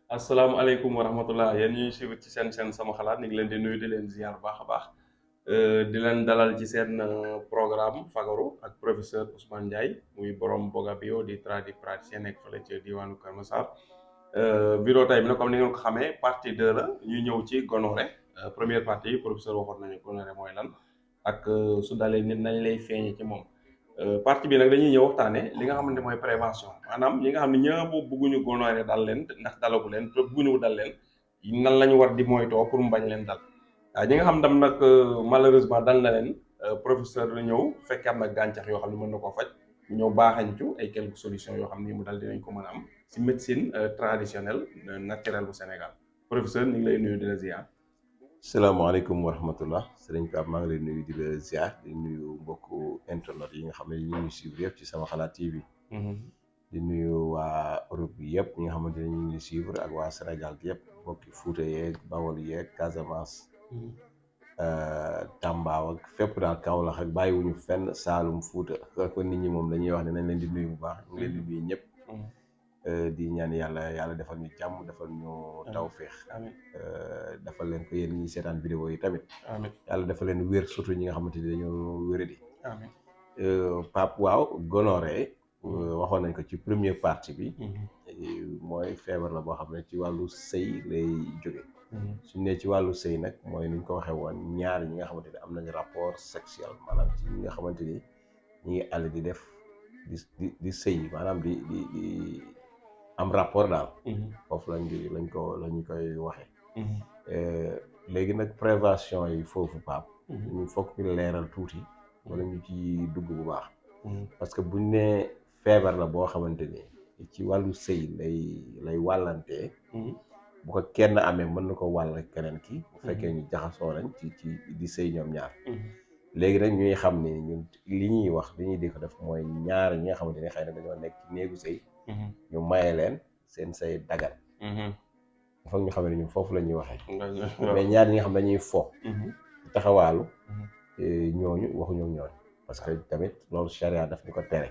asalaamaaleykum wa rahmatullah yéen ñuy suivre ci seen sama xalaat ñu ngi leen di nuyu di leen ziar bu baax a baax di leen dalal ci seen programme fagaru ak professeur Ousmane Ndiaye muy borom Boga Bio di praticien nekk fële ci diwaanu Kër Massar. Vidéo tay bi nag comme ni ngeen ko xamee partie 2 la ñuy ñëw ci gonorrhée première partie professeur waxoon nañu gonorrhée mooy lan ak su dalee nit nañ lay feeñe ci moom. Partie bi nag dañuy ñëw waxtaane li nga xamante mooy prévention maanaam ñi nga xam ne ñëpp bëgguñu gonorrhée dal leen ndax dalagu leen te bëgguñu dal leen nan la ñu war di moytoo pour mu bañ leen dal waaw ñi nga xam tam nag malheureusement dal na leen professeur la ñëw fekk am na gàncax yoo xam ne mën na koo faj ñëw baaxañ ci ay quelques solutions yoo xam ne mu dal dinañ ko mën a am si médecine traditionnelle naturelle bu Sénégal professeur ñu ngi lay nuyu di la ziar. salaamaaleykum wa rahmatullah sëriñ Pape maa ngi lay nuyu di la ziar di nuyu mbokku internet yi nga xam ne ñu ngi suivre yëpp ci sama xalaat TV. di nuyu waa Europe bi yëpp ñi nga xamante ne ñu ngi suivre ak waa Sénégal gi yëpp mbokki Fuuta yeeg Bawol yeeg Casamance. Tamba ak fépp daal Kaolack ak bàyyiwuñu fenn Saalum Fuuta kon nit ñi moom dañuy wax ne nañ leen di nuyu bu baax ñu ngi leen di nuyu ñëpp. di ñaan yàlla defal ñu jàmm defal ñu tawféex. defal leen ko yéen ñi seetaan vidéo yi tamit. yàlla defal leen wér surtout ñi nga xamante ni dañoo wéradi. Pape waaw gonorrhée waxoon nañ ko ci première partie bi. mooy feebar la boo xam ne ci wàllu sëy lay jóge. suñ ne ci wàllu sëy nag mooy ni ñu ko waxee woon ñaar ñi nga xamante ni am nañu rapport sexuel maanaam ci ñi nga xamante ni ñi ngi ànd di def di sëy maanaam di am rapport daal. foofu lañ koy waxee. léegi nag prévention yi foofu Pape. ñu fokk ñu leeral tuuti. wala ñu ci dugg bu baax. parce que buñ ne feebar la boo xamante ni ci wàllu sëy lay wàllantee. bu ko kenn amee mën na ko wàll keneen ki. bu fekkee ñu jaxasoo nañ ci di sëy ñoom ñaar. léegi nag ñuy xam ni ñun li ñuy wax li ñuy di ko def mooy ñaar ñi nga xamante ni xëy na dañoo nekk ci néegu sëy. ñu maye leen seen say dagal. foog ñu xam ne ñun foofu la ñuy waxee. mais ñaar ñi nga xam dañuy fo. taxawaalu. ñooñu waxuñu ñooñu. parce que tamit loolu charia daf ñu ko tere.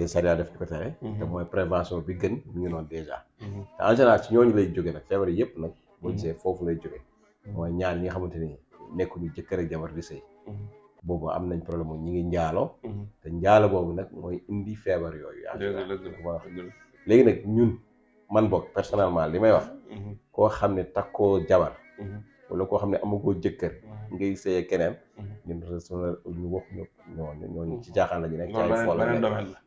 charia daf ñu ko tere. te mooy prévention bi gën ñu ngi noonu déjà. te en général ci ñooñu lay jóge nag feebar yëpp nag. boo gisee foofu lay jóge. mooy ñaar ñi nga xamante ni nekkuñu jëkkër ak jabar di sëy. boobu am nañ problème mu ñi ngi njaalo. te njaalo boobu nag mooy indi feebar yooyu. léegi nag ñun man bokk personnellement li may wax. koo xam ne takkoo jabar. wala koo xam ne amagoo jëkkër. ngay sëy keneen. ñun ñu wax ñooñu ci jaaxaan la ñu nekk. ci ay fol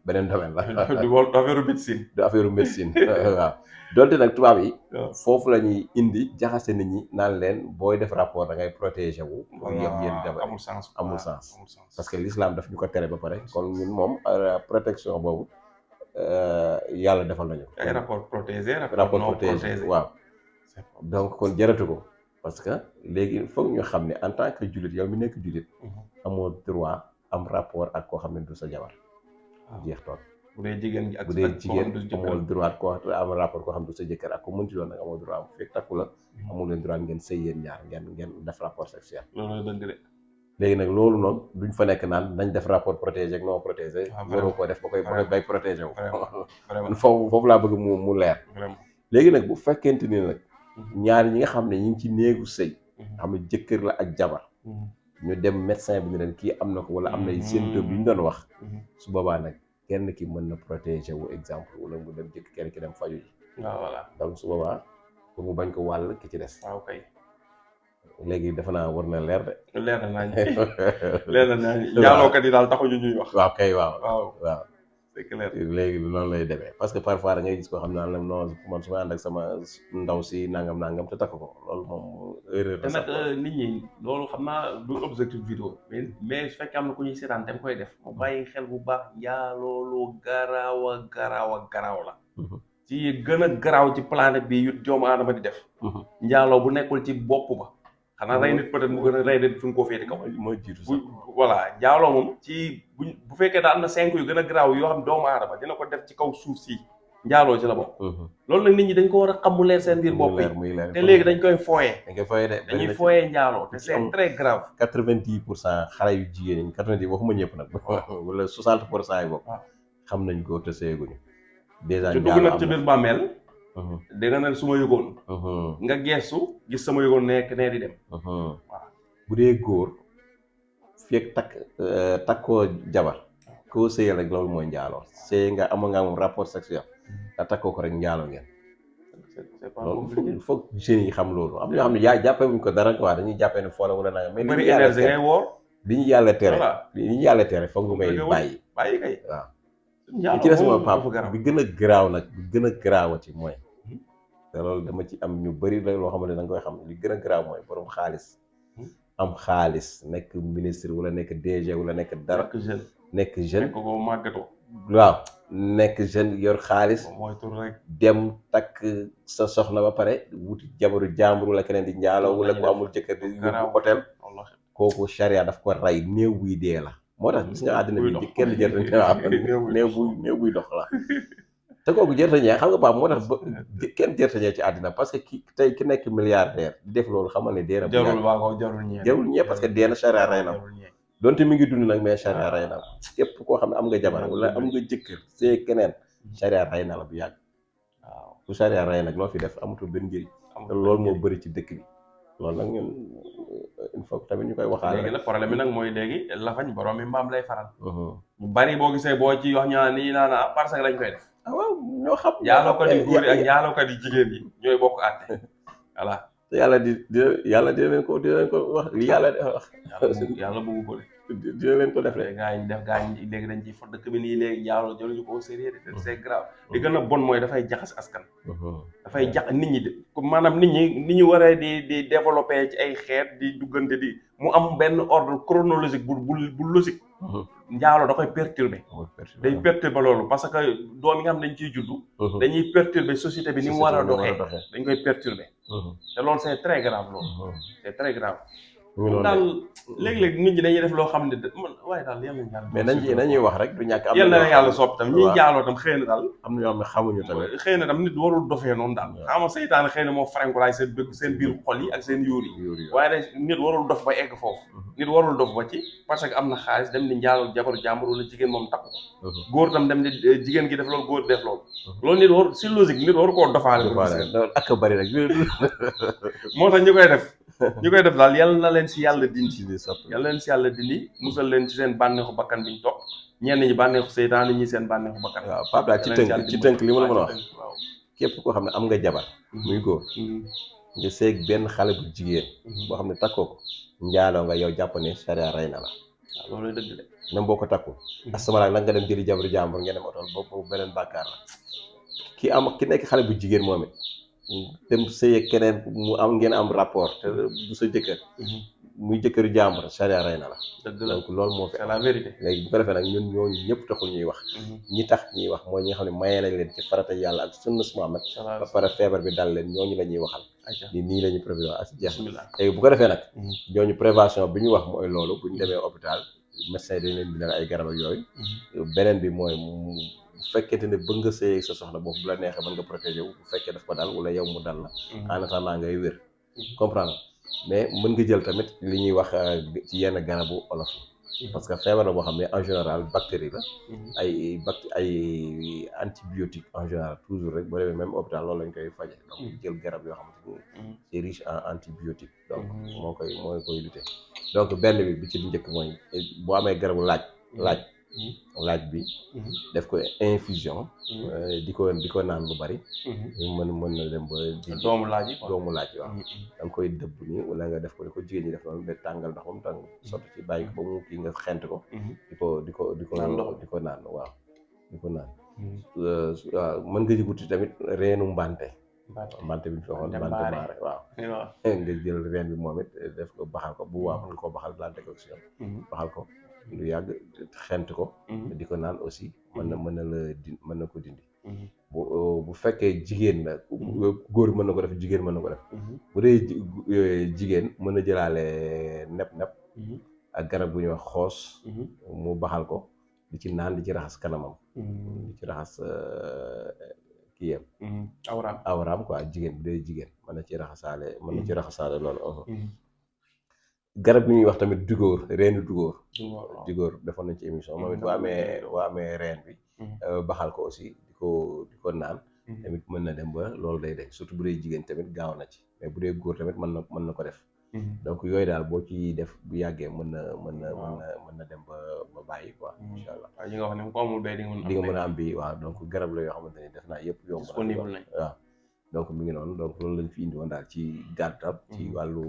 beneen domaine la. du affaire médecine. du affaire médecine waaw. donte nag tubaab yi. foofu la ñuy indi jaxase nit ñi naan leen booy def rapport da ngay protéger wu. yéen jabar amul sens parce que l'islam daf ñu ko tere ba pare kon ñun moom protection boobu yàlla defal nañu. ay rapport protégé waaw. donc kon jaratu ko. parce que léegi foog ñu xam ne en tant que jullit yow mi nekk jullit. amoo droit am rapport ak koo xam ne du sa jabar. jeex toog bu dee jigéen bu dee jigéen amoo droit koo am rapport koo xam ne du sa jëkkër ak ko mënti doon nag amoo droit am fekk takku la. amoo leen droit ngeen sëy yéen ñaar ngeen def rapport sexuel. loolu dëgg de. léegi nag loolu noonu duñ fa nekk naan nañ def rapport protégé ak non protégé. waroo koo def ba koy bay protégé wu. foofu laa bëgg mu leer. léegi nag bu fekkente ni nag. ñaar ñi nga xam ne ñu ngi ci néegu sëy. xam ne jëkkër la ak jabar. ñu dem médecin bi ne leen kii am na ko wala am na symptômes yu ñu doon wax. su boobaa nag kenn ki mën na protéger wu exemple wala mu dem jëkk kenn ki dem faju ji. waaw voilà donc su boobaa pour mu bañ ko wàll ki ci des. waaw kay. léegi defe naa war na leer de. leer na naa leer na naa njaalookat yi daal taxuñu ñuy wax. waaw kay waaw. c'est clair léegi noonu lay demee parce que parfois da ngay gis koo xam ne la non man su ma ànd ak sama ndaw si nangam te takk ko loolu moom erreur la. te nag nit ñi loolu xam naa du objectif vidéo mais su fekkee am na ku ñuy seetaan te mu koy def mu bàyyi xel bu baax yaa loolu garaaw la. ci gën a garaaw ci planète bi yu doomu aadama di def. njaaloo bu nekkul ci bopp ba. xanaa rey nit peut-être mu gën a rey nit fi mu ko féete kaw. mooy jiitu bu voilà njaaloo moom ci bu fekkee daal am na 5 yu gën a garaaw yoo xam doomu aadama dina ko def ci kaw suuf si njaaloo ci la bokk. loolu nag nit ñi dañ ko war a xam mu leer seen biir bopp yi te léegi dañ koy fooyee. dañuy fooyee njaaloo te c'est très grave. 90% xale yu jigéen ñi 90 waxuma ñëpp nag. wala 60% yi bokk. xam nañ ko te seeguñu. déjà njaaloo am na ci dugg nag ci biir bàmmeel da nga ne su ma yëgoon nga geestu gis sama yëgoon nekk nee di dem waaw bu dee góor fekk takkoo jabar koo sëyal rek loolu mooy njaaloo sëy nga amoon nga moom rapport sexuel nga takkoo ko rek njaaloo ngeen c'est pas loolu compliqué il faut que jeunes yi xam loolu am na ñoo xam ne jàppee wuñ ko dara quoi dañuy jàppee ne foola wala nanga mais bëri énergie ngay woor li ñu yàlla tere voilà li ñu yàlla tere foog nga koy bàyyi kay waaw njaaloo li ci des moom moom dafa Pape garaaw bi gën a garaaw nag bi gën a garaawati mooy te loolu dama ci am ñu bëri la loo xamante ne da nga koy xam li gën a garaaw mooy borom xaalis am xaalis nekk ministre wala nekk DG wala nekk dara nekk jeune nekk ko màggatoo waaw nekk jeune yor xaalis mooy tur rek dem takk sa soxna ba pare wuti jabaru jàmbur wala keneen di njaaloo wala ku amul jëkkër di yóbbu hôtel kooku charia daf ko rey néew buy dee la moo tax gis nga àddina bi kenn jërta waaw néew buy dox la te kooku jërta ñee xam nga Pape moo tax ba kenn jërta ñee ci àddina parce que ki nekk milliardaire di def loolu xamal ne dee na jarul ñee parce que dee na charia rey na donte mi ngi dund nag mais charia rey na la képp koo xam ne am nga jabar wala am nga jëkkër see keneen charia rey na la bu yàgg waaw su charia rey nag loo fi def amatul benn njëriñ te loolu moo bëri ci dëkk bi loolu nag ñun il faut tamit ñu koy waxaale léegi nag problème bi nag mooy léegi lafañ borom mi mbaam lay faral ñu bari boo gisee boo ci wax ñaa nii naa parce que lañ koy def waaw ñoo xam njaalookat yu góor yi ak njaalookat yu jigéen yi ñooy bokk àtte voilà te yàlla dina leen ko wax li yàlla wax yàlla bëggu ko de dina leen ko def rek gaa yi léegi dañ ciy fa dëkk bi nii léegi njaaloo jëluñu ko au sérieux de c'est grave li gën a bon mooy dafay jaxas askan dafay jax nit ñi de maanaam nit ñi waree di développé ci ay xeet di duggante di mu am benn ordre chronologique bu logique njaaloo da koy perturbé day perturbé loolu parce que doom yi nga xam dañ ciy juddu dañuy perturbé société bi ni mu war a doxee dañ koy perturbé te loolu c'est très grave loolu c'est très grave daal léeg-léeg nit ñi dañuy def loo xam ne man waaye daal yàlla na yàlla mais nañuy wax rek du ñàkk am yàlla na yàlla soppi tam ñiy jaaloo tam xëy na daal am na ñoo xam ne xamuñu tamit xëy na tam nit warul dofee noonu daal xam nga seytaane xëy na moo frankulaay seen biir xol yi ak seen yóor yi waaye nag nit warul dof ba egg foofu nit warul dof ba ci parce que am na xaalis dem di njaaloo jabaru jàmbur wala jigéen moom takku ko góor tam dem di jigéen gi def loolu góor def loolu loolu nit war si logique nit waru koo dofaale ak bari rek moo tax ñu koy def daal yàlla na leen si yàlla dindi yàlla leen si yàlla dindi musal leen ci seen bànneexu bakkan bi ñu topp ñenn ñi bànneexu seytaane ñi seen bànneexu bakkan waaw Pape daal ci tënk li ma la mën a wax képp koo xam ne am nga jabar muy góor nga seeg benn xale bu jigéen boo xam ne takkoo ko njaaloo nga yow jàpp ne charia rey na la waaw loolu dëgg de même boo ko takku astamala nag nga dem jëli jabaru jàmbur ngeen dem otool boobu beneen bàkkaar la ki nekk xale bu jigéen moom it dem sëy keneen mu am ngeen am rapport te du sa jëkkër muy jëkkëru jàmbur charia rey na la dëgg la donc loolu moo fi c'est la vérité léegi bu ko defee nag ñun ñooñu ñëpp taxul ñuy wax ñi tax ñuy wax mooy ñi nga xam ne mayee nañ leen ci farata yàlla ak sunna Muhammad ba pare feebar bi dal leen ñooñu la ñuy waxal ni nii la ñuy prévision ak jeex léegi bu ko defee nag ñooñu prévention bi ñu wax mooy loolu bu ñu demee hôpital médecin dañ leen bindal ay garab ak yooyu beneen bi mooy bu fekkente ne bëgg nga sëy sa soxna boobu bu la neexee mën nga protéger wu bu fekkee daf ko dal wala yow mu dal la en attendant ngay wér comprendre mais mën nga jël tamit li ñuy wax ci yenn garabu olof parce que feebar la boo xam ne en général bactérie la ay antibiotique en général toujours rek boo demee même hôpital loolu lañ koy faje donc jël garab yoo xamante ni c'est riche en antibiotique donc moo koy lutter donc benn bi ci njëkk mooy boo amee garabu laaj bi def ko infusion di ko naan lu bari mën na dem ba doomu laaj waaw da nga koy dëbb nii wala nga def ko di ko jigéen ñi def noonu de tàngal ndox moom tàng sotti ci bàyyi ko ba mu kii nga xent ko di ko naan waaw di ko naan waaw mën nga wuti tamit reenu mbante bi ñu fi waxoon mbante baare waaw nga jël reen bi moom it def ko baxal ko bu waaw mën nga koo baxal plante ko si baxal ko lu yàgg xent ko di ko naan aussi mën na ko dindi bu fekkee jigéen la góor mën na ko def jigéen mën na ko def bu dee jigéen mën na jëlaale nepp ak garab bu ñuy wax xoos mu baxal ko di ci naan di ci raxas kanamam di ci raxas kii yam awraam quoi jigéen bu dee jigéen mën na ci raxasaale loolu garab bi ñuy wax tamit dugóor reenu dugóor defoon nañ ci émission moom it boo amee reen bi baxal ko aussi di ko naan tamit mën na dem ba loolu day deñ surtout bu dee jigéen tamit gaaw na ci mais bu dee góor tamit mën na ko def donc yooyu daal boo ci def bu yàggee mën na dem ba bàyyi quoi incha allah. waaw yi nga wax ne ko amul bay di nga mën a am bi waaw donc garab la yoo xamante ni def naa yëpp yomb disponible nañ waaw donc mi ngi noonu donc loolu lañ fi indi woon daal ci gàttal ci wàllu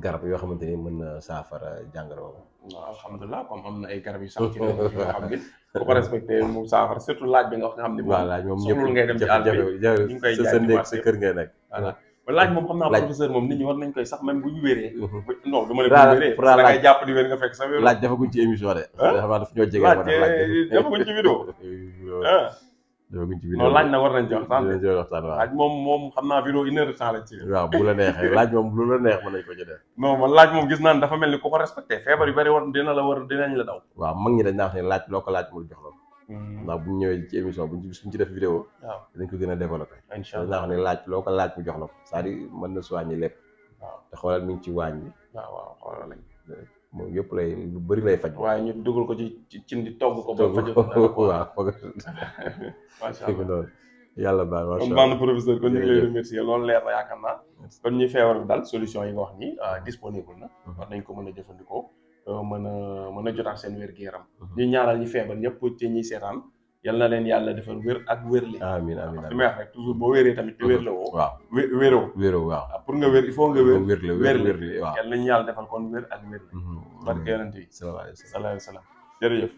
garab yoo xamante ni mën na saafara jàngoro. waaw alhamdulilah comme am na ay garab yu sax ci réew mi yoo xam ne bu ko respecté mu saafara surtout laaj bi nga xam ne waaw laaj moom soxlul ngay dem ci àll bi ñu ngi koy jaay sa kër ngay nekk voilà laaj moom xam naa professeur moom nit ñi war nañ koy sax même bu ñu wéree non du ma ne bu ñu wéree da ngay jàpp di wér nga fekk sa wér laaj dafaguñ ci émission de xam naa daf ñoo jege laaj dafaguñ ci vidéo dafaguñ ci vidéo non laaj na war nañ ci waxtaan waaw laaj moom xam naa vidéo 1 heure de temps lañ ci waaw bu la neexee laaj moom lu la neex mën nañ ko ci def non man laaj moom gis naan dafa mel ni ku ko respecté feebar yu bari war dinañ la daw waaw mag ñi dañ naa wax ne laaj loo ko laaj mu jox la ndax bu ñu ñëwee ci émission buñ ci def vidéo waaw dañ ko gën a développé incha dañ naa wax ne laaj loo ko laaj mu jox la ko c'est-à-dire mën na soigner lépp waaw te xoolal mi ngi ci waañ bi waaw xoolal lañ moom yëpp lay lu bëri lay faj waaye ñu dugal ko ci cin di togg ko ba faj waaw foog macha allah loolu yàlla baal macha allah baax na professeur kon ñu ngi lay remercier loolu leer na yaakaar naa kon ñuy feebar bi daal solution yi nga wax ni disponible na war nañ ko mën a jëfandikoo mën a jotaat seen wér-gu-yaram ñu ñaanal ñi feebar ñëpp ci ñuy seetaan yal na leen yàlla defal wér ak wérle amiin amiin li may wax rek toujours boo wéree tamit te wér la woo waaw wéroo waaw pour nga wér il faut nga wérle waaw yal nañu yàlla defal kon wér ak wérle barke yonent bi salaamaaleykum salaam jërëjëf